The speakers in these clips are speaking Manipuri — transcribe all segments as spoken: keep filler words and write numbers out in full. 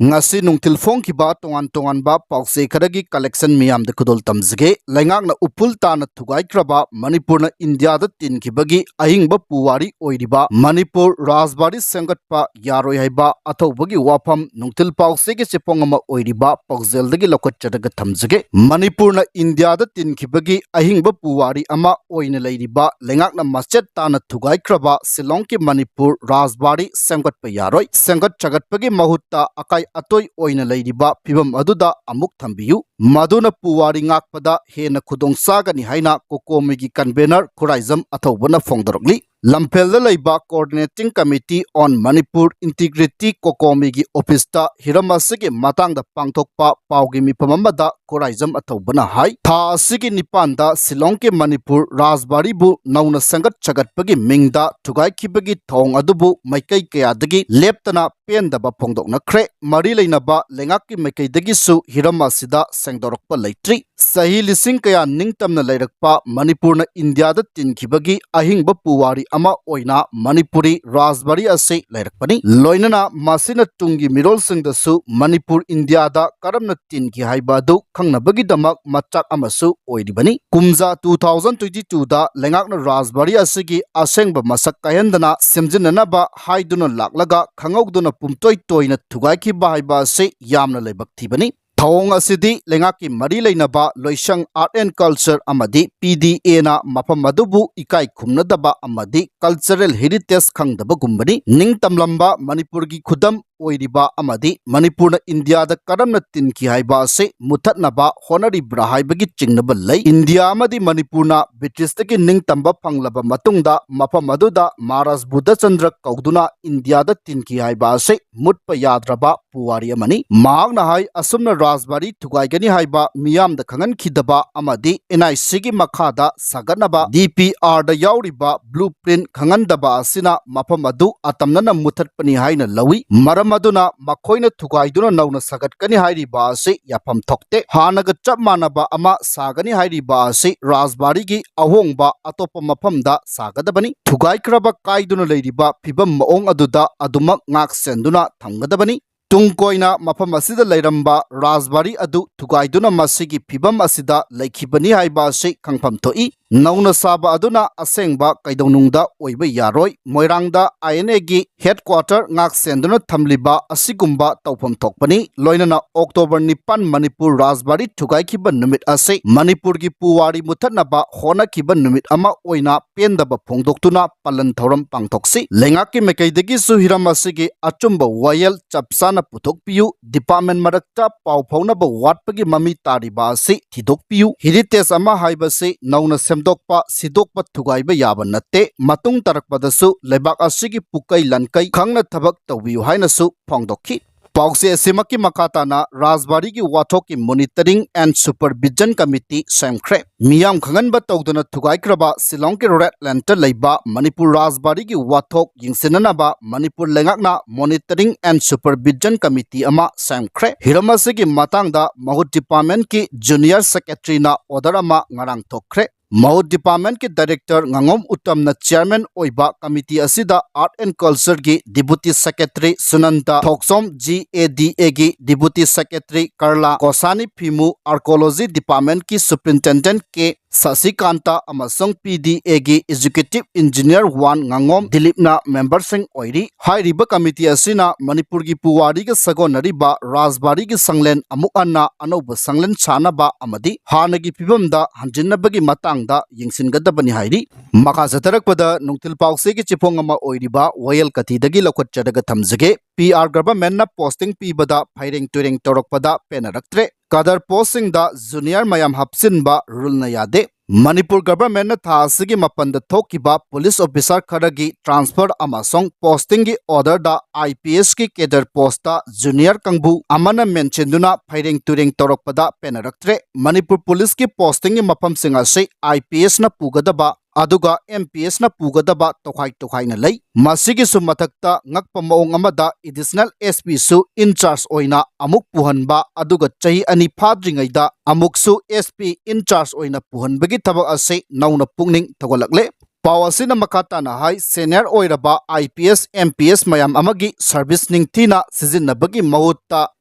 ꯉꯁꯤ ꯅꯨꯡꯊꯤꯜ ꯐꯣꯡꯈꯤꯕ ꯇꯣꯉꯥꯟ ꯇꯣꯉꯥꯟꯕ ꯄꯥꯎꯆꯦ ꯈꯔꯒꯤ collection ꯃꯤꯌꯥꯝꯗ ꯈꯨꯗꯣꯜ ꯇꯝꯖꯒꯦ꯫ ꯂꯩꯉꯥꯛꯅ ꯎꯐꯨꯜ ꯇꯥꯅ ꯊꯨꯒꯥꯏꯈ꯭ꯔꯕ ꯃꯅꯤꯄꯨꯔꯅ ꯏꯟꯗꯤꯌꯥꯗ ꯇꯤꯟꯈꯤꯕꯒꯤ ꯑꯍꯤꯡꯕ ꯄꯨꯋꯥꯔꯤ ꯑꯣꯏꯔꯤꯕ ꯃꯅꯤꯄꯨꯔ ꯔꯥꯖꯕꯥꯔꯤ ꯁꯦꯝꯒꯠꯄ ꯌꯥꯔꯣꯏ ꯍꯥꯏꯕ ꯑꯊꯧꯕꯒꯤ ꯋꯥꯐꯝ ꯅꯨꯡꯊꯤꯜ ꯄꯥꯎꯆꯦꯒꯤ ꯆꯦꯐꯣꯡ ꯑꯃ ꯑꯣꯏꯔꯤꯕ ꯄꯥꯎꯖꯦꯜꯗꯒꯤ ꯂꯧꯈꯠꯆꯔꯒ ꯊꯝꯖꯒꯦ꯫ ꯃꯅꯤꯄꯨꯔꯅ ꯏꯟꯗꯤꯌꯥꯗ ꯇꯤꯟꯈꯤꯕꯒꯤ ꯑꯍꯤꯡꯕ ꯄꯨꯋꯥꯔꯤ ꯑꯃ ꯑꯣꯏꯅ ꯂꯩꯔꯤꯕ ꯂꯩꯉꯥꯛꯅ ꯃꯆꯦꯠ ꯇꯥꯅ ꯊꯨꯒꯥꯏꯈ꯭ꯔꯕ ꯁꯤꯂꯣꯡꯒꯤ ꯃꯅꯤꯄꯨꯔ ꯔꯥꯖꯕꯥꯔꯤ ꯁꯦꯝꯒꯠꯄ ꯌꯥꯔꯣꯏ꯫ ꯁꯦꯝꯒꯠ ꯁꯥꯒꯠꯄꯒꯤ ꯃꯍꯨꯠꯇ ꯑꯀꯥꯏ ꯑꯇꯣꯏ ꯑꯣꯏꯅ ꯂꯩꯔꯤꯕ ꯐꯤꯕꯝ ꯑꯗꯨꯗ ꯑꯃꯨꯛ ꯊꯝꯕꯤꯌꯨ꯫ ꯃꯗꯨꯅ ꯄꯨꯋꯥꯔꯤ ꯉꯥꯛꯄꯗ ꯍꯦꯟꯅ ꯈꯨꯗꯣꯡ ꯆꯥꯒꯅꯤ ꯍꯥꯏꯅ ꯀꯣꯀꯣꯃꯤꯒꯤ convener ꯈꯨꯔꯥꯏꯖꯝ ꯑꯊꯧꯕꯅ ꯐꯣꯡꯗꯣꯔꯛꯂꯤ꯫ ꯂꯝꯐꯦꯜꯗ ꯂꯩꯕ Coordinating Committee on Manipur Integrity ꯀꯣꯀꯣꯃꯤꯒꯤ ꯑꯣꯐꯤꯁꯇ ꯍꯤꯔꯝ ꯑꯁꯤꯒꯤ ꯃꯇꯥꯡꯗ ꯄꯥꯡꯊꯣꯛꯄ ꯄꯥꯎꯒꯤ ꯃꯤꯐꯝ ꯑꯃꯗ ꯈꯨꯔꯥꯏꯖꯝ ꯑꯊꯧꯕꯅ ꯍꯥꯏ, ꯊꯥ ꯑꯁꯤꯒꯤ ꯅꯤꯄꯥꯟꯗ ꯁꯤꯂꯣꯡꯒꯤ ꯃꯅꯤꯄꯨꯔ ꯔꯥꯖꯕꯥꯔꯤꯕꯨ ꯅꯧꯅ ꯁꯦꯝꯒꯠ ꯁꯥꯒꯠꯄꯒꯤ ꯃꯤꯡꯗ ꯊꯨꯒꯥꯏꯈꯤꯕꯒꯤ ꯊꯧꯑꯣꯡ ꯑꯗꯨꯕꯨ ꯃꯥꯏꯀꯩ ꯀꯌꯥꯗꯒꯤ ꯂꯦꯞꯇꯅ ꯄꯦꯟꯗꯕ ꯐꯣꯡꯗꯣꯛꯅꯈ꯭ꯔꯦ꯫ ꯃꯔꯤ ꯂꯩꯅꯕ ꯂꯩꯉꯥꯛꯀꯤ ꯃꯥꯏꯀꯩꯗꯒꯤꯁꯨ ꯍꯤꯔꯝ ꯑꯁꯤꯗ ꯁꯦꯡꯗꯣꯔꯛꯄ ꯂꯩꯇ꯭ꯔꯤ꯫ ꯆꯍꯤ ꯂꯤꯁꯤꯡ ꯀꯌꯥ ꯅꯤꯡꯇꯝꯅ ꯂꯩꯔꯛꯄ ꯃꯅꯤꯄꯨꯔꯅ ꯏꯟꯗꯤꯌꯥꯗ ꯇꯤꯟꯈꯤꯕꯒꯤ ꯑꯍꯤꯡꯕ ꯄꯨꯋꯥꯔꯤ ꯑꯃ ꯑꯣꯏꯅ ꯃꯅꯤꯄꯨꯔꯤ ꯔꯥꯖꯕꯥꯔꯤ ꯑꯁꯤ ꯂꯩꯔꯛꯄꯅꯤ꯫ ꯂꯣꯏꯅꯅ ꯃꯁꯤꯅ ꯇꯨꯡꯒꯤ ꯃꯤꯔꯣꯜꯁꯤꯡꯗꯁꯨ ꯃꯅꯤꯄꯨꯔ ꯏꯟꯗꯤꯌꯥꯗ ꯀꯔꯝꯅ ꯇꯤꯟꯈꯤ ꯍꯥꯏꯕ ꯑꯗꯨ ꯈꯪꯅꯕꯒꯤꯗꯃꯛ ꯃꯆꯥꯛ ꯑꯃꯁꯨ ꯑꯣꯏꯔꯤꯕꯅꯤ꯫ ꯀꯨꯝꯖꯥ two thousand twenty twoꯗ ꯂꯩꯉꯥꯛꯅ ꯔꯥꯖꯕꯥꯔꯤ ꯑꯁꯤꯒꯤ ꯑꯁꯦꯡꯕ ꯃꯁꯛ ꯀꯥꯏꯍꯟꯗꯅ ꯁꯦꯝꯖꯤꯟꯅꯅꯕ ꯍꯥꯏꯗꯨꯅ ꯂꯥꯛꯂꯒ ꯈꯪꯍꯧꯗꯅ ꯄꯨꯝꯇꯣꯏ ꯇꯣꯏꯅ ꯊꯨꯒꯥꯏꯈꯤꯕ ꯍꯥꯏꯕ ꯑꯁꯤ ꯌꯥꯝꯅ ꯂꯥꯏꯕꯛ ꯊꯤꯕꯅꯤ꯫ ꯊꯧꯑꯣꯡ ꯑꯁꯤꯗꯤ ꯂꯩꯉꯥꯛꯀꯤ ꯃꯔꯤ ꯂꯩꯅꯕ ꯂꯣꯏꯁꯪ Art and Culture ꯑꯃꯗꯤ P D Aꯅ ꯃꯐꯝ ꯑꯗꯨꯕꯨ ꯏꯀꯥꯏ ꯈꯨꯝꯅꯗꯕ ꯑꯃꯗꯤ cultural heritage ꯈꯪꯗꯕꯒꯨꯝꯕꯅꯤ꯫ ꯅꯤꯡꯇꯝꯂꯝꯕ ꯃꯅꯤꯄꯨꯔꯒꯤ ꯈꯨꯗꯝ ꯑꯣꯏꯔꯤꯕ ꯑꯃꯗꯤ ꯃꯅꯤꯄꯨꯔꯅ ꯏꯟꯗꯤꯌꯥꯗ ꯀꯔꯝꯅ ꯇꯤꯟꯈꯤ ꯍꯥꯏꯕ ꯑꯁꯤ ꯃꯨꯊꯠꯅꯕ ꯍꯣꯠꯅꯔꯤꯕ꯭ꯔꯥ ꯍꯥꯏꯕꯒꯤ ꯆꯤꯡꯅꯕ ꯂꯩ꯫ ꯏꯟꯗꯤꯌꯥ ꯑꯃꯗꯤ ꯃꯅꯤꯄꯨꯔꯅ ꯕ꯭ꯔꯤꯇꯤꯁꯇꯒꯤ ꯅꯤꯡꯇꯝꯕ ꯐꯪꯂꯕ ꯃꯇꯨꯡꯗ ꯃꯐꯝ ꯑꯗꯨꯗ ꯃꯍꯥꯔꯥꯖ ꯕꯨꯙꯆꯟꯗ꯭ꯔ ꯀꯧꯗꯨꯅ ꯏꯟꯗꯤꯌꯥꯗ ꯇꯤꯟꯈꯤ ꯍꯥꯏꯕ ꯑꯁꯤ ꯃꯨꯠꯄ ꯌꯥꯗ꯭ꯔꯕ ꯄꯨꯋꯥꯔꯤ ꯑꯃꯅꯤ꯫ ꯃꯍꯥꯛꯅ ꯍꯥꯏ, ꯑꯁꯨꯝꯅ ꯔꯥꯖꯕꯥꯔꯤ ꯊꯨꯒꯥꯏꯒꯅꯤ ꯍꯥꯏꯕ ꯃꯤꯌꯥꯝꯗ ꯈꯪꯍꯟꯈꯤꯗꯕ ꯑꯃꯗꯤ N I Cꯒꯤ ꯃꯈꯥꯗ ꯁꯥꯒꯠꯅꯕ D P Rꯗ ꯌꯥꯎꯔꯤꯕ blueprint ꯈꯪꯍꯟꯗꯕ ꯑꯁꯤꯅ ꯃꯐꯝ ꯑꯗꯨ ꯑꯇꯝꯅꯅ ꯃꯨꯊꯠꯄꯅꯤ ꯍꯥꯏꯅ ꯂꯧꯏ꯫ ꯃꯔꯝ ꯑꯗꯨꯅ ꯃꯈꯣꯏꯅ ꯊꯨꯒꯥꯏꯗꯨꯅ ꯅꯧꯅ ꯁꯥꯒꯠꯀꯅꯤ ꯍꯥꯏꯔꯤꯕ ꯑꯁꯤ ꯌꯥꯐꯝ ꯊꯣꯛꯇꯦ꯫ ꯍꯥꯟꯅꯒ ꯆꯞ ꯃꯥꯟꯅꯕ ꯑꯃ ꯁꯥꯒꯅꯤ ꯍꯥꯏꯔꯤꯕ ꯑꯁꯤ ꯔꯥꯖꯕꯥꯔꯤꯒꯤ ꯑꯍꯣꯡꯕ ꯑꯇꯣꯞꯄ ꯃꯐꯝꯗ ꯁꯥꯒꯗꯕꯅꯤ꯫ ꯊꯨꯒꯥꯏꯈ꯭ꯔꯕ ꯀꯥꯏꯗꯨꯅ ꯂꯩꯔꯤꯕ ꯐꯤꯕꯝ ꯃꯑꯣꯡ ꯑꯗꯨꯗ ꯑꯗꯨꯃꯛ ꯉꯥꯛ ꯁꯦꯟꯗꯨꯅ ꯊꯝꯒꯗꯕꯅꯤ꯫ ꯇꯨꯡ ꯀꯣꯏꯅ ꯃꯐꯝ ꯑꯁꯤꯗ ꯂꯩꯔꯝꯕ ꯔꯥꯖꯕꯥꯔꯤ ꯑꯗꯨ ꯊꯨꯒꯥꯏꯗꯨꯅ ꯃꯁꯤꯒꯤ ꯐꯤꯕꯝ ꯑꯁꯤꯗ ꯂꯩꯈꯤꯕꯅꯤ ꯍꯥꯏꯕ ꯑꯁꯤ ꯈꯪꯐꯝ ꯊꯣꯛꯏ꯫ ꯅꯧꯅ ꯁꯥꯕ ꯑꯗꯨꯅ ꯑꯁꯦꯡꯕ ꯀꯩꯗꯧꯅꯨꯡꯗ ꯑꯣꯏꯕ ꯌꯥꯔꯣꯏ꯫ ꯃꯣꯏꯔꯥꯡꯗ ꯑꯥꯏ ꯑꯦꯟ ꯑꯦꯒꯤ ꯍꯦꯗꯀ꯭ꯋꯥꯇꯔ ꯉꯥꯛ ꯁꯦꯟꯗꯨꯅ ꯊꯝꯂꯤꯕ ꯑꯁꯤꯒꯨꯝꯕ ꯇꯧꯐꯝ ꯊꯣꯛꯄꯅꯤ꯫ ꯂꯣꯏꯅꯅ ꯑꯣꯛꯇꯣꯕꯔ ꯅꯤꯄꯥꯟ ꯃꯅꯤꯄꯨꯔ ꯔꯥꯖꯕꯥꯔꯤ ꯊꯨꯒꯥꯏꯈꯤꯕ ꯅꯨꯃꯤꯠ ꯑꯁꯤ ꯃꯅꯤꯄꯨꯔꯒꯤ ꯄꯨꯋꯥꯔꯤ ꯃꯨꯊꯠꯅꯕ ꯍꯣꯠꯅꯈꯤꯕ ꯅꯨꯃꯤꯠ ꯑꯃ ꯑꯣꯏꯅ ꯄꯦꯟꯗꯕ ꯐꯣꯡꯗꯣꯛꯇꯨꯅ ꯄꯥꯂꯟ ꯊꯧꯔꯝ ꯄꯥꯡꯊꯣꯛꯁꯤ꯫ ꯂꯩꯉꯥꯛꯀꯤ ꯃꯥꯏꯀꯩꯗꯒꯤꯁꯨ ꯍꯤꯔꯝ ꯑꯁꯤꯒꯤ ꯑꯆꯨꯝꯕ ꯋꯥꯌꯦꯜ ꯆꯞ ꯆꯥꯅ ꯄꯨꯊꯣꯛꯄꯤꯌꯨ꯫ ꯗꯤꯄꯥꯔꯠꯃꯦꯟ ꯃꯔꯛꯇ ꯄꯥꯎ ꯐꯥꯎꯅꯕ ꯋꯥꯠꯄꯒꯤ ꯃꯃꯤ ꯇꯥꯔꯤꯕ ꯑꯁꯤ ꯊꯤꯗꯣꯛꯄꯤꯌꯨ꯫ ꯍꯦꯔꯤꯇꯦꯖ ꯑꯃ ꯍꯥꯏꯕꯁꯤ ꯅꯧꯅ ꯁꯦꯝꯗꯣꯛꯄ, ꯁꯤꯗꯣꯛꯄ, ꯊꯨꯒꯥꯏꯕ ꯌꯥꯕ ꯅꯠꯇꯦ꯫ ꯃꯇꯨꯡ ꯇꯥꯔꯛꯄꯗꯁꯨ ꯂꯩꯕꯥꯛ ꯑꯁꯤꯒꯤ ꯄꯨꯀꯩ ꯂꯥꯟꯀꯩ ꯈꯪꯅ ꯊꯕꯛ ꯇꯧꯕꯤꯌꯨ ꯍꯥꯏꯅꯁꯨ ꯐꯣꯡꯗꯣꯛꯈꯤ꯫ ꯄꯥꯎꯆꯦ ꯑꯁꯤꯃꯛꯀꯤ ꯃꯈꯥ ꯇꯥꯅ ꯔꯥꯖꯕꯥꯔꯤꯒꯤ ꯋꯥꯊꯣꯛꯀꯤ ꯃꯣꯅꯤꯇꯔꯤꯡ ꯑꯦꯟ ꯁꯨꯄꯔꯚꯤꯖꯟ ꯀꯃꯤꯇꯤ ꯁꯦꯝꯈ꯭ꯔꯦ꯫ ꯃꯤꯌꯥꯝ ꯈꯪꯍꯟꯕ ꯇꯧꯗꯅ ꯊꯨꯒꯥꯏꯈ꯭ꯔꯕ ꯁꯤꯂꯣꯡꯒꯤ ꯔꯦꯗ ꯂꯦꯟꯇ ꯂꯩꯕ ꯃꯅꯤꯄꯨꯔ ꯔꯥꯖꯕꯥꯔꯤꯒꯤ ꯋꯥꯊꯣꯛ ꯌꯦꯡꯁꯤꯟꯅꯅꯕ ꯃꯅꯤꯄꯨꯔ ꯂꯩꯉꯥꯛꯅ ꯃꯣꯅꯤꯇꯔꯤꯡ ꯑꯦꯟ ꯁꯨꯄꯔꯚꯤꯖꯟ ꯀꯃꯤꯇꯤ ꯑꯃ ꯁꯦꯝꯈ꯭ꯔꯦ꯫ ꯍꯤꯔꯝ ꯑꯁꯤꯒꯤ ꯃꯇꯥꯡꯗ ꯃꯍꯨꯠ ꯗꯤꯄꯥꯔꯠꯃꯦꯟꯀꯤ ꯖꯨꯅꯤꯌꯔ ꯁꯦꯀ꯭ꯔꯦꯇꯔꯤꯅ ꯑꯣꯔꯗꯔ ꯑꯃ ꯉꯔꯥꯡ ꯊꯣꯛꯈ꯭ꯔꯦ꯫ ꯃꯍꯨꯠ ꯗꯤꯄꯥꯔꯠꯃꯦꯟꯀꯤ ꯗꯥꯏꯔꯦꯛꯇꯔ ꯉꯥꯉꯣꯝ ꯎꯇꯝꯅ ꯆꯤꯌꯔꯃꯦꯟ ꯑꯣꯏꯕ ꯀꯃꯤꯇꯤ ꯑꯁꯤꯗ ꯑꯥꯔꯠ ꯑꯦꯟ ꯀꯜꯆꯔꯒꯤ deputy secretary Sunanda Thokchom, G A D ꯑꯦꯒꯤ deputy secretary Karla Koshani Phimu, archaeology ꯗꯤꯄꯥꯔꯠꯃꯦꯟꯀꯤ ꯁꯨꯄꯔꯤꯟꯇꯦꯟꯗꯦꯟꯠ ꯀꯦ ꯁꯁꯤꯀꯥꯟꯇ ꯑꯃꯁꯨꯡ ꯄꯤ ꯗꯤ ꯑꯦꯒꯤ ꯑꯦꯛꯖꯤꯀ꯭ꯌꯨꯇꯤꯚ ꯏꯟꯖꯤꯅꯤꯌꯔ ꯋꯥꯟ ꯉꯥꯉꯣꯝ ꯗꯤꯂꯤꯞꯅ ꯃꯦꯝꯕꯔꯁꯤꯡ ꯑꯣꯏꯔꯤ꯫ ꯍꯥꯏꯔꯤꯕ ꯀꯃꯤꯇꯤ ꯑꯁꯤꯅ ꯃꯅꯤꯄꯨꯔꯒꯤ ꯄꯨꯋꯥꯔꯤꯒ ꯁꯥꯒꯣꯟꯅꯔꯤꯕ ꯔꯥꯖꯕꯥꯔꯤꯒꯤ ꯁꯪꯂꯦꯟ ꯑꯃꯨꯛ ꯍꯟꯅ ꯑꯅꯧꯕ ꯁꯪꯂꯦꯟ ꯁꯥꯅꯕ ꯑꯃꯗꯤ ꯍꯥꯟꯅꯒꯤ ꯐꯤꯕꯝꯗ ꯍꯟꯖꯤꯟꯅꯕꯒꯤ ꯃꯇꯥꯡꯗ ꯌꯦꯡꯁꯤꯟꯒꯗꯕꯅꯤ ꯍꯥꯏꯔꯤ꯫ ꯃꯈꯥ ꯆꯠꯊꯔꯛꯄꯗ ꯅꯨꯡꯊꯤꯜ ꯄꯥꯎꯆꯦꯒꯤ ꯆꯤꯐꯣꯡ ꯑꯃ ꯑꯣꯏꯔꯤꯕ ꯋꯥꯌꯦꯜ ꯀꯥꯊꯤꯗꯒꯤ ꯂꯧꯈꯠꯆꯔꯒ ꯊꯝꯖꯒꯦ꯫ ꯄꯤ ꯑꯥꯔ ꯒꯚꯔꯟꯃꯦꯟꯠꯅ ꯄꯣꯁꯇꯤꯡ ꯄꯤꯕꯗ ꯐꯩꯔꯦꯡ ꯇꯨꯔꯦꯡ ꯇꯧꯔꯛꯄꯗ ꯄꯦꯟꯅꯔꯛꯇ꯭ꯔꯦ꯫ ꯀꯗꯔ ꯄꯣꯁꯁꯤꯡꯗ ꯖꯨꯅꯤꯌꯔ ꯃꯌꯥꯝ ꯍꯥꯞꯆꯤꯟꯕ ꯔꯨꯜꯅ ꯌꯥꯗꯦ꯫ ꯃꯅꯤꯄꯨꯔ ꯒꯚꯔꯟꯃꯦꯟꯠꯅ ꯊꯥ ꯑꯁꯤꯒꯤ ꯃꯥꯄꯟꯗ ꯊꯣꯛꯈꯤꯕ ꯄꯨꯂꯤꯁ ꯑꯣꯐꯤꯁꯥꯔ ꯈꯔꯒꯤ ꯇ꯭ꯔꯥꯟꯁꯐꯔ ꯑꯃꯁꯨꯡ ꯄꯣꯁꯇꯤꯡꯒꯤ ꯑꯣꯔꯗꯔꯗ ꯑꯥꯏ ꯄꯤ ꯑꯦꯁꯀꯤ ꯀꯦꯗꯔ ꯄꯣꯁꯇ ꯖꯨꯅꯤꯌꯔ ꯀꯥꯡꯕꯨ ꯑꯃꯅ ꯃꯦꯟꯁꯤꯟꯗꯨꯅ ꯐꯩꯔꯦꯡ ꯇꯨꯔꯦꯡ ꯇꯧꯔꯛꯄꯗ ꯄꯦꯟꯅꯔꯛꯇ꯭ꯔꯦ꯫ ꯃꯅꯤꯄꯨꯔ ꯄꯨꯂꯤꯁꯀꯤ ꯄꯣꯁꯇꯤꯡꯒꯤ ꯃꯐꯝꯁꯤꯡ ꯑꯁꯤ ꯑꯥꯏ ꯄꯤ ꯑꯦꯁꯅ ꯄꯨꯒꯗꯕ ꯑꯗꯨꯒ ꯑꯦꯝ ꯄꯤ ꯑꯦꯁꯅ ꯄꯨꯒꯗꯕ ꯇꯣꯈꯥꯏ ꯇꯣꯈꯥꯏꯅ ꯂꯩ꯫ ꯃꯁꯤꯒꯤꯁꯨ ꯃꯊꯛꯇ ꯉꯛꯄ ꯃꯑꯣꯡ ꯑꯃꯗ ꯑꯦꯗꯤꯁꯅꯦꯜ ꯑꯦꯁ ꯄꯤꯁꯨ ꯏꯟꯆꯥꯔꯖ ꯑꯣꯏꯅ ꯑꯃꯨꯛ ꯄꯨꯍꯟꯕ, ꯑꯗꯨꯒ ꯆꯍꯤ ꯑꯅꯤ ꯐꯥꯗ꯭ꯔꯤꯉꯩꯗ ꯑꯃꯨꯛꯁꯨ ꯑꯦꯁ ꯄꯤ ꯏꯟꯆꯥꯔꯖ ꯑꯣꯏꯅ ꯄꯨꯍꯟꯕꯒꯤ ꯊꯕꯛ ꯑꯁꯤ ꯅꯧꯅ ꯄꯨꯛꯅꯤꯡ ꯊꯧꯒꯠꯂꯛꯂꯦ꯫ ꯄꯥꯎ ꯑꯁꯤꯅ ꯃꯈꯥ ꯇꯥꯅ ꯍꯥꯏ, senior ꯑꯣꯏꯔꯕ I P S, M P S ꯃꯌꯥꯝ ꯑꯃꯒꯤ service ꯅꯤꯡꯊꯤꯅ ꯁꯤꯖꯤꯟꯅꯕꯒꯤ ꯃꯍꯨꯠꯇ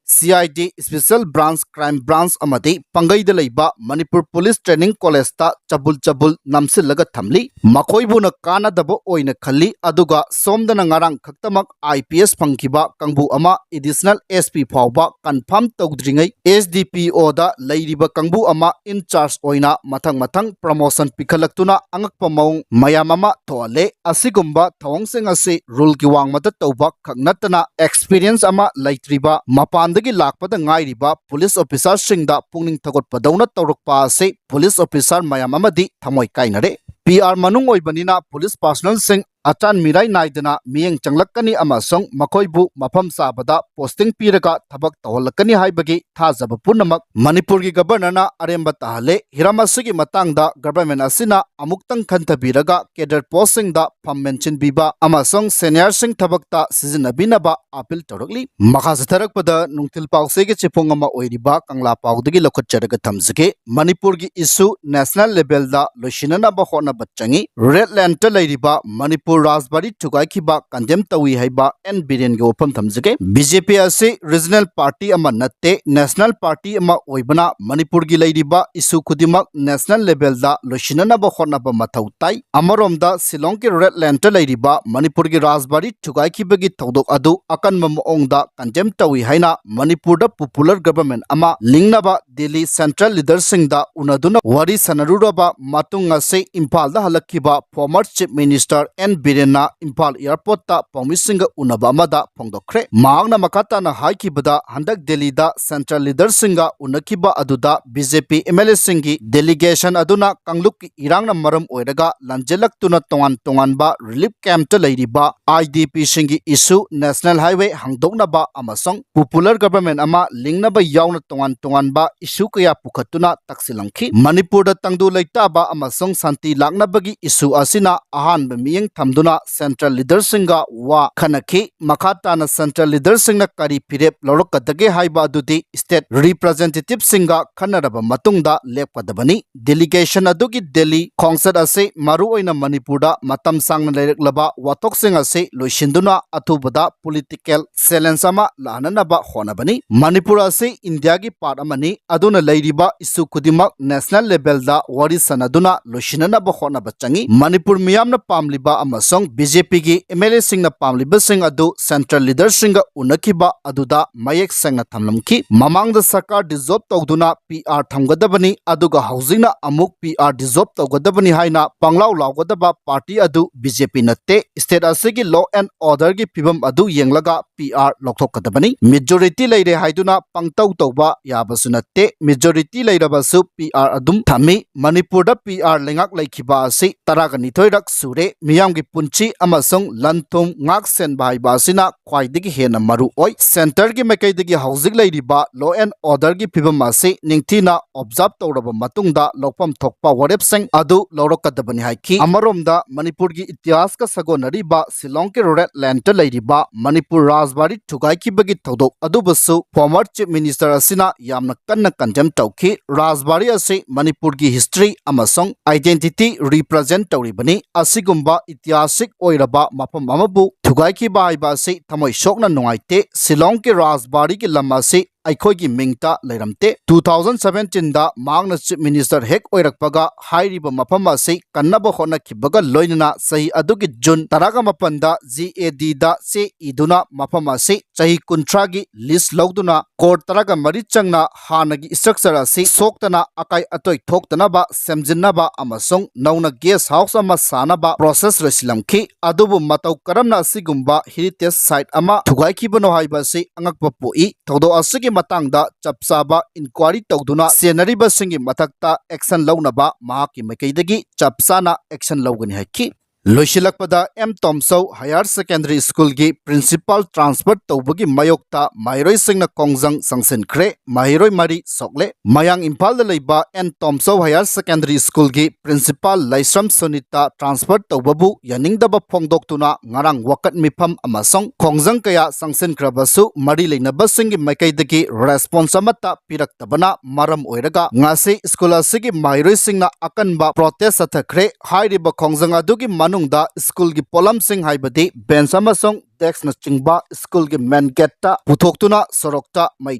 C I D, Special Branch, Crime Branch ꯑꯃꯗꯤ ꯄꯪꯒꯩꯗ ꯂꯩꯕ ꯃꯅꯤꯄꯨꯔ Police Training College ꯇ ꯆꯕꯨꯜ ꯆꯕꯨꯜ ꯅꯝꯁꯤꯜꯂꯒ ꯊꯝꯂꯤ꯫ ꯃꯈꯣꯏꯕꯨꯅ ꯀꯥꯟꯅꯗꯕ ꯑꯣꯏꯅ ꯈꯜꯂꯤ, ꯑꯗꯨꯒ ꯁꯣꯝꯗꯅ ꯉꯔꯥꯡ ꯈꯛꯇꯃꯛ I P S ꯐꯪꯈꯤꯕ ꯀꯥꯡꯕꯨ ꯑꯃ Additional S P ꯐꯥꯎꯕ confirm ꯇꯧꯗ꯭ꯔꯤꯉꯩ S D P O ꯗ ꯂꯩꯔꯤꯕ ꯀꯥꯡꯕꯨ ꯑꯃ in charge ꯑꯣꯏꯅ ꯃꯊꯪ ꯃꯊꯪ promotion ꯄꯤꯈꯠꯂꯛꯇꯨꯅ ꯑꯉꯛꯄ ꯃꯑꯣꯡ ꯃꯌꯥꯝ ꯑꯃ ꯊꯣꯛꯍꯜꯂꯦ꯫ ꯑꯁꯤꯒꯨꯝꯕ ꯊꯧꯑꯣꯡꯁꯤꯡ ꯑꯁꯤ rule ꯒꯤ ꯋꯥꯡꯃꯗ ꯇꯧꯕ ꯈꯛ ꯅꯠꯇꯅ, experience ꯑꯃ ꯂꯩꯇ꯭ꯔꯤꯕ, ꯃꯄꯥꯟꯗꯒꯤ ꯂꯥꯛꯄꯗ ꯉꯥꯏꯔꯤꯕ police officer ꯁꯤꯡꯗ ꯄꯨꯛꯅꯤꯡ ꯊꯧꯒꯠꯄꯗꯧꯅ ꯇꯧꯔꯛꯄ ꯑꯁꯤ police officer ꯃꯌꯥꯝ ꯑꯃꯗꯤ ꯊꯃꯣꯏ ꯀꯥꯏꯅꯔꯦ꯫ P R ꯃꯅꯨꯡ ꯑꯣꯏꯕꯅꯤꯅ police personnel ꯁꯤꯡ ꯑꯆꯥꯟ ꯃꯤꯔꯥꯏ ꯅꯥꯏꯗꯅ ꯃꯤꯠꯌꯦꯡ ꯆꯪꯂꯛꯀꯅꯤ ꯑꯃꯁꯨꯡ ꯃꯈꯣꯏꯕꯨ ꯃꯐꯝ ꯆꯥꯕꯗ posting ꯄꯤꯔꯒ ꯊꯕꯛ ꯇꯧꯍꯜꯂꯛꯀꯅꯤ ꯍꯥꯏꯕꯒꯤ ꯊꯥꯖꯕ ꯄꯨꯝꯅꯃꯛ ꯃꯅꯤꯄꯨꯔꯒꯤ Governor ꯅ ꯑꯔꯦꯝꯕ ꯇꯥꯍꯜꯂꯦ꯫ ꯍꯤꯔꯝ ꯑꯁꯤꯒꯤ ꯃꯇꯥꯡꯗ government ꯑꯁꯤꯅ ꯑꯃꯨꯛꯇꯪ ꯈꯟꯊꯕꯤꯔꯒ cadre post ꯁꯤꯡꯗ ꯐꯝ ꯃꯦꯟꯁꯤꯟꯕꯤꯕ ꯑꯃꯁꯨꯡ senior ꯁꯤꯡ ꯊꯕꯛꯇ ꯁꯤꯖꯤꯟꯅꯕꯤꯅꯕ appeal ꯇꯧꯔꯛꯂꯤ꯫ ꯃꯈꯥ ꯆꯠꯊꯔꯛꯄꯗ ꯅꯨꯡꯊꯤꯜ ꯄꯥꯎꯆꯦꯒꯤ ꯆꯦꯐꯣꯡ ꯑꯃ ꯑꯣꯏꯔꯤꯕ ꯀꯪꯂꯥ ꯄꯥꯎꯗꯒꯤ ꯂꯧꯈꯠꯆꯔꯒ ꯊꯝꯖꯒꯦ꯫ ꯃꯅꯤꯄꯨꯔꯒꯤ issue national level ꯗ ꯂꯣꯏꯁꯤꯟꯅꯅꯕ ꯍꯣꯠꯅꯕ ꯆꯪꯏ꯫ Red land ꯇ ꯂꯩꯔꯤꯕ ꯃꯅꯤꯄꯨꯔ ꯔꯥꯖꯕꯥꯔꯤ ꯊꯨꯒꯥꯏꯈꯤꯕ condemn ꯇꯧꯏ ꯍꯥꯏꯕ N ꯕꯤꯔꯦꯟꯒꯤ ꯋꯥꯐꯝ ꯊꯝꯖꯒꯦ꯫ B J P ꯑꯁꯤ regional party ꯑꯃ ꯅꯠꯇꯦ, national party ꯑꯃ ꯑꯣꯏꯕꯅ ꯃꯅꯤꯄꯨꯔꯒꯤ ꯂꯩꯔꯤꯕ issue ꯈꯨꯗꯤꯡꯃꯛ national level ꯗ ꯂꯣꯏꯁꯤꯟꯅꯅꯕ ꯍꯣꯠꯅꯕ ꯃꯊꯧ ꯇꯥꯏ꯫ ꯑꯃꯔꯣꯝꯗ ꯁꯤꯂꯣꯡꯒꯤ Red land ꯇ ꯂꯩꯔꯤꯕ ꯃꯅꯤꯄꯨꯔꯒꯤ ꯔꯥꯖꯕꯥꯔꯤ ꯊꯨꯒꯥꯏꯈꯤꯕꯒꯤ ꯊꯧꯗꯣꯛ ꯑꯗꯨ ꯑꯀꯟꯕ ꯃꯑꯣꯡꯗ condemn ꯇꯧꯏ ꯍꯥꯏꯅ ꯃꯅꯤꯄꯨꯔꯗ popular government ꯑꯃ ꯂꯤꯡꯅꯕ ꯗꯦꯜꯂꯤ central leader ꯁꯤꯡꯗ ꯎꯅꯗꯨꯅ ꯋꯥꯔꯤ ꯁꯥꯟꯅꯔꯨꯔꯕ ꯃꯇꯨꯡ ꯉꯁꯤ ꯏꯝꯐꯥꯜꯗ ꯍꯜꯂꯛꯈꯤꯕ former Chief Minister N ꯕꯤꯔꯦꯟꯅ Imphal airport ꯇ ꯄꯥꯎꯃꯤꯁꯤꯡꯒ ꯎꯅꯕ ꯑꯃꯗ ꯐꯣꯡꯗꯣꯛꯈ꯭ꯔꯦ꯫ ꯃꯍꯥꯛꯅ ꯃꯈꯥ ꯇꯥꯅ ꯍꯥꯏꯈꯤꯕꯗ, ꯍꯟꯗꯛ ꯗꯦꯜꯂꯤꯗ central leader ꯁꯤꯡꯒ ꯎꯅꯈꯤꯕ ꯑꯗꯨꯗ B J P M L A ꯁꯤꯡꯒꯤ delegation ꯑꯗꯨꯅ ꯀꯥꯡꯂꯨꯞꯀꯤ ꯏꯔꯥꯡꯅ ꯃꯔꯝ ꯑꯣꯏꯔꯒ ꯂꯥꯟꯖꯦꯜꯂꯛꯇꯨꯅ ꯇꯣꯉꯥꯟ ꯇꯣꯉꯥꯟꯕ relief camp ꯇ ꯂꯩꯔꯤꯕ I D P ꯁꯤꯡꯒꯤ issue, national highway ꯍꯥꯡꯗꯣꯛꯅꯕ ꯑꯃꯁꯨꯡ popular government ꯑꯃ ꯂꯤꯡꯅꯕ ꯌꯥꯎꯅ ꯇꯣꯉꯥꯟ ꯇꯣꯉꯥꯟꯕ issue ꯀꯌꯥ ꯄꯨꯈꯠꯇꯨꯅ ꯇꯛꯁꯤꯜꯂꯝꯈꯤ꯫ ꯃꯅꯤꯄꯨꯔꯗ ꯇꯪꯗꯨ ꯂꯩꯇꯥꯕ ꯑꯃꯁꯨꯡ ꯁꯥꯟꯇꯤ ꯂꯥꯛꯅꯕꯒꯤ issue ꯑꯁꯤꯅ ꯑꯍꯥꯟꯕ ꯃꯤꯠꯌꯦꯡ ꯊꯝ ꯑꯗꯨꯅ central leaderꯁꯤꯡꯒ ꯋꯥ ꯈꯟꯅꯈꯤ꯫ ꯃꯈꯥ ꯇꯥꯅ central leaderꯁꯤꯡꯅ ꯀꯔꯤ ꯐꯤꯔꯦꯞ ꯂꯧꯔꯛꯀꯗꯒꯦ ꯍꯥꯏꯕ ꯑꯗꯨꯗꯤ state representativeꯁꯤꯡꯒ ꯈꯟꯅꯔꯕ ꯃꯇꯨꯡꯗ ꯂꯦꯞꯀꯗꯕꯅꯤ꯫ Delegation ꯑꯗꯨꯒꯤ ꯗꯦꯜꯂꯤ ꯈꯣꯡꯆꯠ ꯑꯁꯤ ꯃꯔꯨꯑꯣꯏꯅ ꯃꯅꯤꯄꯨꯔꯗ ꯃꯇꯝ ꯁꯥꯡꯅ ꯂꯩꯔꯛꯂꯕ ꯋꯥꯊꯣꯛꯁꯤꯡ ꯑꯁꯤ ꯂꯣꯏꯁꯤꯟꯗꯨꯅ ꯑꯊꯨꯕꯗ political challenge ꯑꯃ ꯂꯥꯛꯍꯟꯅꯕ ꯍꯣꯠꯅꯕꯅꯤ꯫ ꯃꯅꯤꯄꯨꯔ ꯑꯁꯤ ꯏꯟꯗꯤꯌꯥꯒꯤ part ꯑꯃꯅꯤ, ꯑꯗꯨꯅ ꯂꯩꯔꯤꯕ issue ꯈꯨꯗꯤꯡꯃꯛ national levelꯗ ꯋꯥꯔꯤ ꯁꯥꯟꯅꯗꯨꯅ ꯂꯣꯏꯁꯤꯟꯅꯅꯕ ꯍꯣꯠꯅꯕ ꯆꯪꯏ꯫ ꯃꯅꯤꯄꯨꯔ ꯃꯤꯌꯥꯝꯅ ꯄꯥꯝꯂꯤꯕ ꯑꯃꯁꯨꯡ BJPꯒꯤ MLAꯁꯤꯡꯅ ꯄꯥꯝꯂꯤꯕꯁꯤꯡ ꯑꯗꯨ central leaderꯁꯤꯡꯒ ꯎꯅꯈꯤꯕ ꯑꯗꯨꯗ ꯃꯌꯦꯛ ꯁꯦꯡꯅ ꯊꯝꯂꯝꯈꯤ꯫ ꯃꯃꯥꯡꯗ ꯁꯔꯀꯥꯔ dissolve ꯇꯧꯗꯨꯅ PR ꯊꯝꯒꯗꯕꯅꯤ, ꯑꯗꯨꯒ ꯍꯧꯖꯤꯛꯅ ꯑꯃꯨꯛ PR dissolve ꯇꯧꯒꯗꯕꯅꯤ ꯍꯥꯏꯅ ꯄꯪꯂꯥꯎ ꯂꯥꯎꯒꯗꯕ party ꯑꯗꯨ BJP ꯅꯠꯇꯦ꯫ State ꯑꯁꯤꯒꯤ law and orderꯒꯤ ꯐꯤꯕꯝ ꯑꯗꯨ ꯌꯦꯡꯂꯒ PR ꯂꯧꯊꯣꯛꯀꯗꯕꯅꯤ꯫ Majority ꯂꯩꯔꯦ ꯍꯥꯏꯗꯨꯅ ꯄꯪꯇꯧ ꯇꯧꯕ ꯌꯥꯕꯁꯨ ꯅꯠꯇꯦ꯫ Majority ꯂꯩꯔꯕꯁꯨ PR ꯑꯗꯨꯝ ꯊꯝꯃꯤ꯫ ꯃꯅꯤꯄꯨꯔꯗ PR ꯂꯩꯉꯥꯛ ꯂꯩꯈꯤꯕ ꯑꯁꯤ ꯇꯔꯥꯒ ꯅꯤꯊꯣꯏꯔꯛ ꯁꯨꯔꯦ꯫ ꯃꯤꯌꯥꯝꯒꯤ ꯄꯨꯟꯁꯤ ꯑꯃꯁꯨꯡ ꯂꯟ ꯊꯨꯝ ꯉꯥꯛ ꯁꯦꯟꯕ ꯍꯥꯏꯕ ꯑꯁꯤꯅ ꯈ꯭ꯋꯥꯏꯗꯒꯤ ꯍꯦꯟꯅ ꯃꯔꯨ ꯑꯣꯏ꯫ Centreꯒꯤ ꯃꯥꯏꯀꯩꯗꯒꯤ ꯍꯧꯖꯤꯛ ꯂꯩꯔꯤꯕ law and orderꯒꯤ ꯐꯤꯕꯝ ꯑꯁꯤ ꯅꯤꯡꯊꯤꯅ observe ꯇꯧꯔꯕ ꯃꯇꯨꯡꯗ ꯂꯧꯐꯝ ꯊꯣꯛꯄ ꯋꯥꯔꯦꯞꯁꯤꯡ ꯑꯗꯨ ꯂꯧꯔꯛꯀꯗꯕꯅꯤ ꯍꯥꯏꯈꯤ꯫ ꯑꯃꯔꯣꯝꯗ ꯃꯅꯤꯄꯨꯔꯒꯤ ꯏꯇꯤꯍꯥꯁꯀ ꯁꯥꯒꯣꯟꯅꯔꯤꯕ ꯁꯤꯂꯣꯡꯒꯤ rural landꯇ ꯂꯩꯔꯤꯕ ꯃꯅꯤꯄꯨꯔ ꯔꯥꯖꯕꯥꯔꯤ ꯊꯨꯒꯥꯏꯈꯤꯕꯒꯤ ꯊꯧꯗꯣꯛ ꯑꯗꯨꯕꯨꯁꯨ former Chief Minister ꯑꯁꯤꯅ ꯌꯥꯝꯅ ꯀꯟꯅ condemn ꯇꯧꯈꯤ꯫ ꯔꯥꯖꯕꯥꯔꯤ ꯑꯁꯤ ꯃꯅꯤꯄꯨꯔꯒꯤ history ꯑꯃꯁꯨꯡ identity represent ꯇꯧꯔꯤꯕꯅꯤ꯫ ꯑꯁꯤꯒꯨꯝꯕ ꯏꯇꯤꯍꯥꯁꯤꯛ ꯑꯣꯏꯔꯕ ꯃꯐꯝ ꯑꯃꯕꯨ ꯊꯨꯒꯥꯏꯈꯤꯕ ꯍꯥꯏꯕ ꯑꯁꯤ ꯊꯃꯣꯏ ꯁꯣꯛꯅ ꯅꯨꯡꯉꯥꯏꯇꯦ꯫ ꯁꯤꯂꯣꯡꯒꯤ ꯔꯥꯖꯕꯥꯔꯤꯒꯤ ꯂꯝ ꯑꯁꯤ ꯑꯩꯈꯣꯏꯒꯤ ꯃꯤꯡꯇ ꯂꯩꯔꯝꯗꯦ꯫ Two thousand seventeenꯗ ꯃꯍꯥꯛꯅ Chief Minister ꯍꯦꯛ ꯑꯣꯏꯔꯛꯄꯒ ꯍꯥꯏꯔꯤꯕ ꯃꯐꯝ ꯑꯁꯤ ꯀꯟꯅꯕ ꯍꯣꯠꯅꯈꯤꯕꯒ ꯂꯣꯏꯅꯅ ꯆꯍꯤ ꯑꯗꯨꯒꯤ June ꯇꯔꯥꯒ ꯃꯥꯄꯟꯗ GADꯗ ꯆꯦ ꯏꯗꯨꯅ ꯃꯐꯝ ꯑꯁꯤ ꯆꯍꯤ ꯀꯨꯟꯊ꯭ꯔꯥꯒꯤ lease ꯂꯧꯗꯨꯅ crore ꯇꯔꯥꯒ ꯃꯔꯤ ꯆꯪꯅ ꯍꯥꯟꯅꯒꯤ structure ꯑꯁꯤ ꯁꯣꯛꯇꯅ ꯑꯀꯥꯏ ꯑꯇꯣꯏ ꯊꯣꯛꯇꯅꯕ ꯁꯦꯝꯖꯤꯟꯅꯕ ꯑꯃꯁꯨꯡ ꯅꯧꯅ guest house ꯑꯃ ꯁꯥꯅꯕ process ꯂꯣꯏꯁꯤꯜꯂꯝꯈꯤ꯫ ꯑꯗꯨꯕꯨ ꯃꯇꯧ ꯀꯔꯝꯅ ꯑꯁꯤꯒꯨꯝꯕ heritage site ꯑꯃ ꯊꯨꯒꯥꯏꯈꯤꯕꯅꯣ ꯍꯥꯏꯕ ꯑꯁꯤ ꯑꯉꯛꯄ ꯄꯣꯛꯏ꯫ ꯊꯧꯗꯣꯛ ꯑꯁꯤꯒꯤ ꯃꯇꯥꯡꯗ ꯆꯞ ꯆꯥꯕ inquiry ꯇꯧꯗꯨꯅ ꯆꯦꯟꯅꯔꯤꯕꯁꯤꯡꯒꯤ ꯃꯊꯛꯇ action ꯂꯧꯅꯕ ꯃꯍꯥꯛꯀꯤ ꯃꯥꯏꯀꯩꯗꯒꯤ ꯆꯞ ꯆꯥꯅ action ꯂꯧꯒꯅꯤ ꯍꯥꯏꯈꯤ꯫ ꯂꯣꯏꯁꯤꯜꯂꯛꯄꯗ ꯑꯦꯝ ꯇꯣꯝꯆꯧ ꯍꯥꯌꯔ ꯁꯦꯀꯦꯟꯗꯔꯤ ꯁ꯭ꯀꯨꯜꯒꯤ ꯄ꯭ꯔꯤꯟꯁꯤꯄꯥꯜ ꯇ꯭ꯔꯥꯟꯁꯐꯔ ꯇꯧꯕꯒꯤ ꯃꯥꯌꯣꯛꯇ ꯃꯍꯩꯔꯣꯏꯁꯤꯡꯅ ꯈꯣꯡꯖꯪ ꯆꯪꯁꯤꯟꯈ꯭ꯔꯦ꯫ ꯃꯍꯩꯔꯣꯏ ꯃꯔꯤ ꯁꯣꯛꯂꯦ꯫ ꯃꯌꯥꯡ ꯏꯝꯐꯥꯜꯗ ꯂꯩꯕ ꯑꯦꯟ ꯇꯣꯝꯆꯧ ꯍꯥꯌꯔ ꯁꯦꯀꯦꯟꯗꯔꯤ ꯁ꯭ꯀꯨꯜꯒꯤ ꯄ꯭ꯔꯤꯟꯁꯤꯄꯥꯜ ꯂꯥꯏꯁ꯭ꯔꯝ ꯁꯨꯅꯤꯇꯥ ꯇ꯭ꯔꯥꯟꯁꯐꯔ ꯇꯧꯕꯕꯨ ꯌꯥꯅꯤꯡꯗꯕ ꯐꯣꯡꯗꯣꯛꯇꯨꯅ ꯉꯔꯥꯡ ꯋꯥꯀꯠ ꯃꯤꯐꯝ ꯑꯃꯁꯨꯡ ꯈꯣꯡꯖꯪ ꯀꯌꯥ ꯆꯪꯁꯤꯟꯈ꯭ꯔꯕꯁꯨ ꯃꯔꯤ ꯂꯩꯅꯕꯁꯤꯡꯒꯤ ꯃꯥꯏꯀꯩꯗꯒꯤ ꯔꯦꯁꯄꯣꯟꯁ ꯑꯃꯠꯇ ꯄꯤꯔꯛꯇꯕꯅ ꯃꯔꯝ ꯑꯣꯏꯔꯒ ꯉꯁꯤ ꯁ꯭ꯀꯨꯜ ꯑꯁꯤꯒꯤ ꯃꯍꯩꯔꯣꯏꯁꯤꯡꯅ ꯑꯀꯟꯕ ꯄ꯭ꯔꯣꯇꯦꯁ ꯆꯠꯊꯈ꯭ꯔꯦ꯫ ꯍꯥꯏꯔꯤꯕ ꯈꯣꯡꯖꯪ ꯑꯗꯨꯒꯤ ꯃꯅꯨꯡꯗ ꯁ꯭ꯀꯨꯜꯒꯤ ꯄꯣꯠꯂꯝꯁꯤꯡ ꯍꯥꯏꯕꯗꯤ ꯕꯦꯟꯆ ꯑꯃꯁꯨꯡ ꯗꯦꯛꯁꯅꯆꯤꯡꯕ ꯁ꯭ꯀꯨꯜꯒꯤ ꯃꯦꯟ ꯒꯦꯠꯇ ꯄꯨꯊꯣꯛꯇꯨꯅ ꯁꯣꯔꯣꯛꯇ ꯃꯩ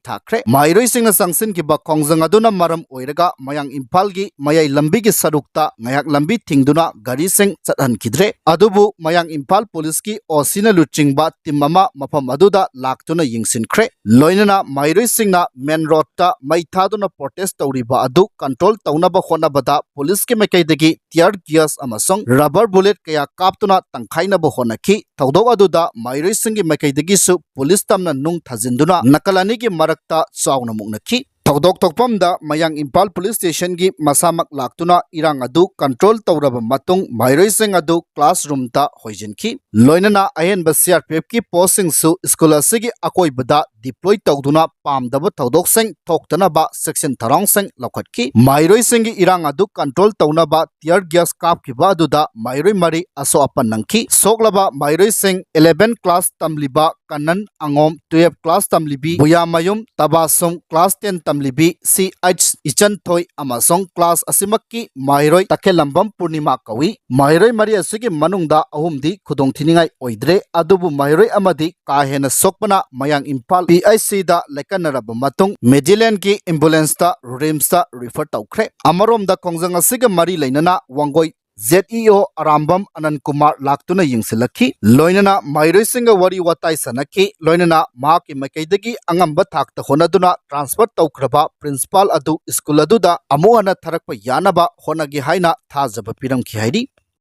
ꯊꯥꯈ꯭ꯔꯦ꯫ ꯃꯍꯩꯔꯣꯏꯁꯤꯡꯅ ꯆꯪꯁꯤꯟꯈꯤꯕ ꯈꯣꯡꯖꯪ ꯑꯗꯨꯅ ꯃꯔꯝ ꯑꯣꯏꯔꯒ ꯃꯌꯥꯡ ꯏꯝꯐꯥꯜꯒꯤ ꯃꯌꯥꯏ ꯂꯝꯕꯤꯒꯤ ꯁꯔꯨꯛꯇ ꯉꯥꯏꯍꯥꯛ ꯂꯝꯕꯤ ꯊꯤꯡꯗꯨꯅ ꯒꯥꯔꯤꯁꯤꯡ ꯆꯠꯍꯟꯈꯤꯗ꯭ꯔꯦ꯫ ꯑꯗꯨꯕꯨ ꯃꯌꯥꯡ ꯏꯝꯐꯥꯜ ꯄꯨꯂꯤꯁꯀꯤ ꯑꯣ ꯁꯤꯅ ꯂꯨꯆꯤꯡꯕ ꯇꯤꯝ ꯑꯃ ꯃꯐꯝ ꯑꯗꯨꯗ ꯂꯥꯛꯇꯨꯅ ꯌꯦꯡꯁꯤꯟꯈ꯭ꯔꯦ꯫ ꯂꯣꯏꯅꯅ ꯃꯍꯩꯔꯣꯏꯁꯤꯡꯅ ꯃꯦꯟ ꯔꯣꯗꯇ ꯃꯩ ꯊꯥꯗꯨꯅ ꯄ꯭ꯔꯣꯇꯦꯁ ꯇꯧꯔꯤꯕ ꯑꯗꯨ ꯀꯟꯇ꯭ꯔꯣꯜ ꯇꯧꯅꯕ ꯍꯣꯠꯅꯕꯗ ꯄꯨꯂꯤꯁꯀꯤ ꯃꯥꯏꯀꯩꯗꯒꯤ ꯇꯤꯌꯔ ꯒ꯭ꯌꯥꯁ ꯑꯃꯁꯨꯡ ꯔꯕꯔ ꯕꯨꯂꯦꯠ ꯀꯌꯥ ꯀꯥꯞꯇꯨꯅ ꯇꯪꯈꯥꯏꯅꯕ ꯍꯣꯠꯅꯈꯤ꯫ ꯊꯧꯗꯣꯛ ꯑꯗꯨꯗ ꯃꯍꯩꯔꯣꯏꯁꯤꯡꯒꯤ ꯃꯥꯏꯀꯩꯗꯒꯤꯁꯨ ꯄꯨꯂꯤꯁ ꯇꯝꯅ ꯅꯨꯡ ꯊꯥꯖꯤꯟꯗꯨꯅ ꯅꯥꯀꯜ ꯑꯅꯤꯒꯤ ꯃꯔꯛꯇ ꯆꯥꯎꯅ ꯃꯨꯛꯅꯈꯤ꯫ ꯊꯧꯗꯣꯛ ꯊꯣꯛꯐꯝꯗ ꯃꯌꯥꯡ ꯏꯝꯐꯥꯜ ꯄꯨꯂꯤꯁ ꯁ꯭ꯇꯦꯁꯟꯒꯤ ꯃꯁꯥꯃꯛ ꯂꯥꯛꯇꯨꯅ ꯏꯔꯥꯡ ꯑꯗꯨ ꯀꯟꯇ꯭ꯔꯣꯜ ꯇꯧꯔꯕ ꯃꯇꯨꯡ ꯃꯍꯩꯔꯣꯏꯁꯤꯡ ꯑꯗꯨ ꯀ꯭ꯂꯥꯁꯔꯨꯝꯗ ꯍꯣꯏꯖꯤꯟꯈꯤ꯫ ꯂꯣꯏꯅꯅ ꯑꯍꯦꯟꯕ ꯁꯤ ꯑꯥꯔ ꯄꯤ ꯑꯦꯐꯀꯤ ꯄꯣꯁꯁꯤꯡꯁꯨ ꯁ꯭ꯀꯨꯜ ꯑꯁꯤꯒꯤ ꯑꯀꯣꯏꯕꯗ ꯗꯤꯄ꯭ꯂꯣꯏ ꯇꯧꯗꯨꯅ ꯄꯥꯝꯗꯕ ꯊꯧꯗꯣꯛꯁꯤꯡ ꯊꯣꯛꯇꯅꯕ ꯆꯦꯛꯁꯤꯟ ꯊꯧꯔꯥꯡꯁꯤꯡ ꯂꯧꯈꯠꯈꯤ꯫ ꯃꯍꯩꯔꯣꯏꯁꯤꯡꯒꯤ ꯏꯔꯥꯡ ꯑꯗꯨ ꯀꯟꯇ꯭ꯔꯣꯜ ꯇꯧꯅꯕ ꯇꯤꯌꯔ ꯒ꯭ꯌꯥꯁ ꯀꯥꯞꯈꯤꯕ ꯑꯗꯨꯗ ꯃꯍꯩꯔꯣꯏ ꯃꯔꯤ ꯑꯁꯣꯛ ꯑꯄꯟ ꯅꯪꯈꯤ꯫ ꯁꯣꯛꯂꯕ ꯃꯍꯩꯔꯣꯏꯁꯤꯡ ꯏꯂꯦꯚꯦꯟ ꯀ꯭ꯂꯥꯁ ꯇꯝꯂꯤꯕ ꯀꯅꯟ ꯑꯉꯣꯝ, ꯇꯨꯌꯦꯜꯐ ꯀ꯭ꯂꯥꯁ ꯇꯝꯂꯤꯕꯤ ꯕꯨꯌꯥꯃꯌꯨꯝ ꯇꯕꯥꯁꯨꯝ, ꯀ꯭ꯂꯥꯁ ꯇꯦꯟ ꯇꯝꯂꯤꯕꯤ ꯁꯤ ꯑꯩꯆ ꯏꯆꯟꯊꯣꯏ ꯑꯃꯁꯨꯡ ꯀ꯭ꯂꯥꯁ ꯑꯁꯤꯃꯛꯀꯤ ꯃꯍꯩꯔꯣꯏ ꯇꯈꯦꯜꯂꯝꯕꯝ ꯄꯨꯔꯅꯤꯃꯥ ꯀꯧꯏ꯫ ꯃꯍꯩꯔꯣꯏ ꯃꯔꯤ ꯑꯁꯤꯒꯤ ꯃꯅꯨꯡꯗ ꯑꯍꯨꯝꯗꯤ ꯈꯨꯗꯣꯡꯊꯤꯅꯤꯡꯉꯥꯏ ꯑꯣꯏꯗ꯭ꯔꯦ, ꯑꯗꯨꯕꯨ ꯃꯍꯩꯔꯣꯏ ꯑꯃꯗꯤ ꯀꯥ ꯍꯦꯟꯅ ꯁꯣꯛꯄꯅ ꯃꯌꯥꯡ ꯏꯝꯐꯥꯜ ꯄꯤ ꯑꯩꯆ ꯁꯤꯗ ꯂꯥꯏꯀꯠꯅꯔꯕ ꯃꯇꯨꯡ ꯃꯦꯗꯤꯂꯦꯟꯒꯤ ꯑꯦꯝꯕꯨꯂꯦꯟꯁꯇ ꯔꯤꯝꯁꯇ ꯔꯤꯐꯔ ꯇꯧꯈ꯭ꯔꯦ꯫ ꯑꯃꯔꯣꯝꯗ ꯈꯣꯡꯖꯪ ꯑꯁꯤꯒ ꯃꯔꯤ ꯂꯩꯅꯅ ꯋꯥꯡꯒꯣꯏ ꯖꯦꯠ ꯏ ꯑꯣ ꯑꯔꯥꯝꯕꯝ ꯑꯅꯟ ꯀꯨꯃꯥꯔ ꯂꯥꯛꯇꯨꯅ ꯌꯦꯡꯁꯤꯜꯂꯛꯈꯤ꯫ ꯂꯣꯏꯅꯅ ꯃꯍꯩꯔꯣꯏꯁꯤꯡꯒ ꯋꯥꯔꯤ ꯋꯥꯇꯥꯏ ꯁꯥꯟꯅꯈꯤ꯫ ꯂꯣꯏꯅꯅ ꯃꯍꯥꯛꯀꯤ ꯃꯥꯏꯀꯩꯗꯒꯤ ꯑꯉꯝꯕ ꯊꯥꯛꯇ ꯍꯣꯠꯅꯗꯨꯅ ꯇ꯭ꯔꯥꯟꯁꯐꯔ ꯇꯧꯈ꯭ꯔꯕ ꯄ꯭ꯔꯤꯟꯁꯤꯄꯥꯜ ꯑꯗꯨ ꯁ꯭ꯀꯨꯜ ꯑꯗꯨꯗ ꯑꯃꯨꯛ ꯍꯟꯅ ꯊꯥꯔꯛꯄ ꯌꯥꯅꯕ ꯍꯣꯠꯅꯒꯦ ꯍꯥꯏꯅ ꯊꯥꯖꯕ ꯄꯤꯔꯝꯈꯤ ꯍꯥꯏꯔꯤ꯫